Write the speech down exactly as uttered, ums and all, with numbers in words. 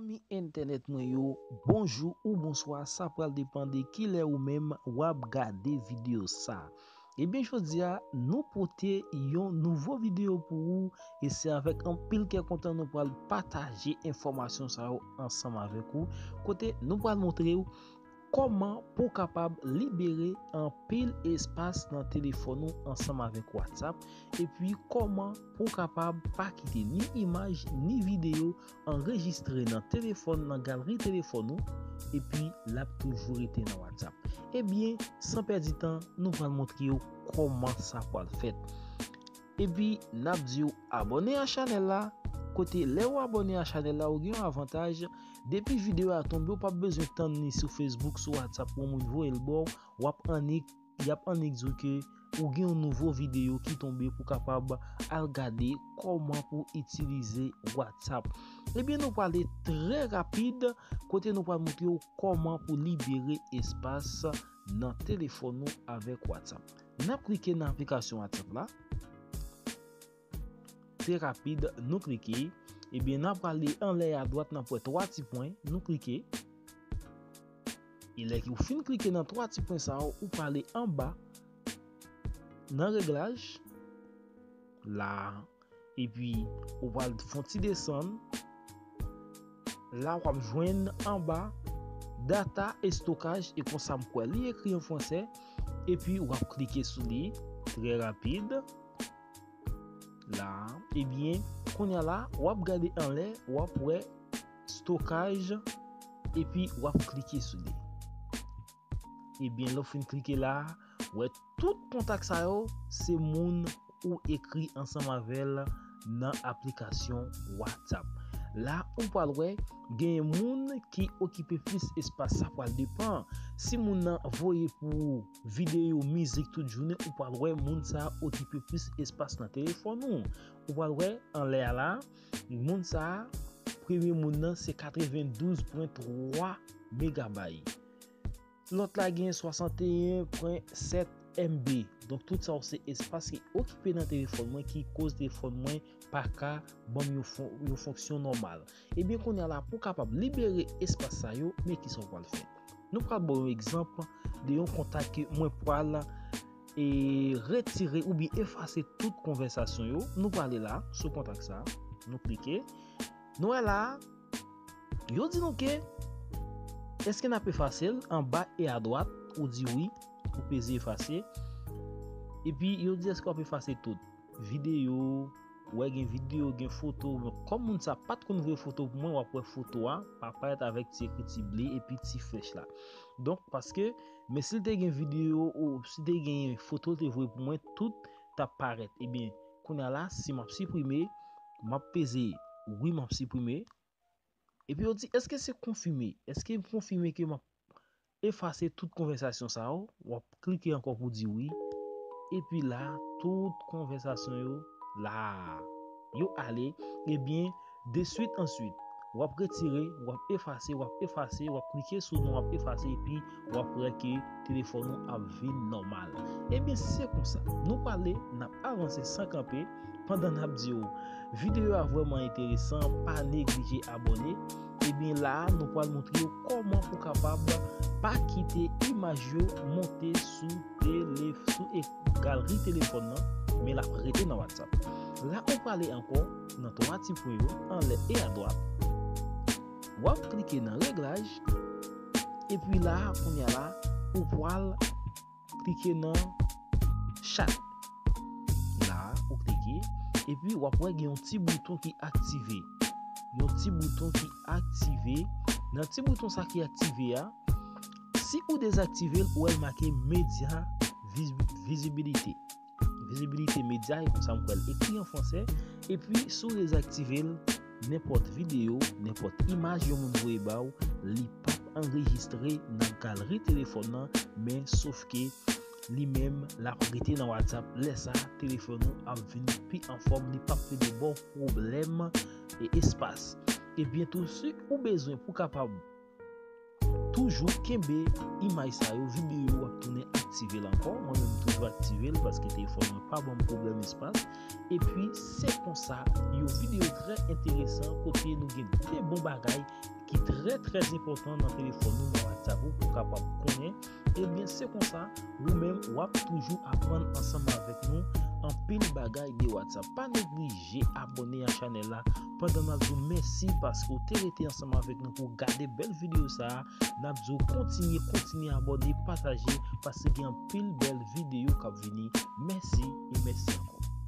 Zanmi entènèt mwen yo, bonjou ou bonswa, sa pral depann de kilè ou menm w ap gade videyo sa. Ebyen, jodi a, nou pote yon nouvo videyo pou ou, e se avèk anpil kè kontan nou pral pataje enfòmasyon sa yo ansanm avèk ou, kote nou pral montre w kòman pou w kapab libere anpil espas nan telefòn ou ansanm avèk WhatsApp, epi kòman pou w kapab pa kite ni imaj ni videyo anrejistre nan telefòn, nan galri telefòn ou, epi l ap toujou rete nan WhatsApp. Ebyen, san pèdi tan, nou pral montre w kòman sa pral fèt. Epi, n ap di w abòne a chanèl la, kote lè w abòne a chanèl la, ou gen yon avantaj, depi videyo a tonbe, ou p ap bezwen tann li sou Facebook, sou WhatsApp, pou moun voye l ba w, w ap annik, y ap annik di w ke ou gen yon nouvo videyo ki tonbe pou kapab al gade kòman pou itilize WhatsApp. Ebyen, nou prale trè rapid, kote nou pral montre w kòman pou libere espas nan telefòn ou avèk WhatsApp. N ap klike nan aplikasyon WhatsApp la. Trè rapid, nou klike. Ebyen, n ap prale anlè a dwat, n ap wè twa ti pwen, nou klike. E lè ou fin klike nan twa ti pwen sa yo, ou prale anba, nan reglaj, la, epi ou pral fè yon ti desann. La, w ap jwenn anba data estokaj, e konsa m kwè li ekri an fransè, epi w ap klike sou li, trè rapid. La, ebyen, kounye a la, w ap gade anlè, w ap wè stokaj, epi w ap klike sou li. Ebyen, lè w fin klike la, w wè tout kontak sa yo, se moun ou ekri ansanm avè l nan aplikasyon WhatsApp. La, ou pral wè, genyen moun ki okipe plis espas, sa pral depann. Si moun nan voye pou ou videyo, mizik tout jounen, ou pral wè moun sa a okipe plis espas nan telefòn ou. Ou pral wè anlè a la, moun sa a, premye moun nan se katrevendouz pwen twa megabay. Lòt la gen swasanteyen pwen sèt M B. Donk, tout sa yo se espas ki okipe nan telefòn mwen, ki koz telefòn mwen pa ka ban m yon fon-, yon fonksyon nòmal. Ebyen, kounye a la, pou w kapab libere espas sa yo, men kisa w pral fè? Nou pral ba w yon egzanp de yon kontak ke mwen pral, e, retire oubyen efase tout konvèsasyon yo. Nou prale la, sou kontak sa, nou klike. Nou wè la, yo di nou ke, èske n ap efase l? Anba e adwat, ou di wi, ou peze efase. Epi, yo di èske w ap efase tout videyo, ou wè gen videyo, gen foto. Bon, kòm moun sa pa t konn voye foto pou mwen, w ap wè foto a pa parèt avèk ti ekriti ble epi ti flèch la. Donk, paske, men si l te gen videyo ou si te gen foto l te voye pou mwen, tout t ap parèt. Ebyen, kounye a la, si m ap siprime, m ap peze wi, m ap siprime. Epi yo di, èske se konfime? Èske m konfime ke m ap efase tout konvèsasyon sa yo? W ap klike ankò pou di wi. Epi la, tout konvèsasyon yo la. Yo ale. Ebyen, deswit answit, w ap retire, w ap efase, w ap efase, w ap klike sou non, w ap efase, epi w ap wè ke telefòn ou ap vin nòmal. Ebyen, se konsa. Nou prale, n ap avanse san kanpe. Pandan n ap di w, videyo a vrèman enteresan, pa neglije abòne. Ebyen la, nou pral montre w kòman pou kapab pa kite imaj yo monte sou tele-, sou e-, galri telefòn nan, men l ap rete nan WhatsApp. La, ou prale ankò nan twa ti pwen yo, anlè e adwat. W ap klike nan reglaj, epi la, kounye a la, ou pral klike nan chat. La, ou klike, epi w ap wè gen yon ti bouton ki aktive. Yon ti bouton ki aktive. Nan ti bouton sa ki aktive a, si ou dezaktive l, ou wè l make medya viz-, vizibilite. Vizibilite medya, e konsa m kwè l ekri an fransè. Epi, si w dezaktive l, nenpòt videyo, nenpòt imaj yon moun voye ba w, li p ap anrejistre nan galri telefòn nan, men sof ke li menm, l ap rete nan WhatsApp. Lè sa a, telefòn ou ap vin pi anfòm, li p ap plede ba w pwoblèm e espas. Ebyen tou, si ou bezwen pou kapab Toujou kenbe imaj sa yo, videyo yo w ap tounen aktive l ankò. Mwen menm toujou aktive l paske telefòn mwen pa ban m pwoblèm espas. Epi se konsa, yon videyo trè enteresan kote nou gen de bon bagay ki trè trè enpòtan nan telefòn nou, nan WhatsApp ou pou w kapab konnen. Ebyen se konsa, ou menm w ap toujou aprann ansanm avèk nou anpil bagay de WhatsApp. Pa neglije abòne a chanèl la pandan n ap di w mèsi paske w te rete ansanm avèk nou pou w gade bèl videyo sa a. N ap di w kontinye, kontinye abòne, pataje paske gen anpil bèl videyo k ap vini. Mèsi e mèsi ankò.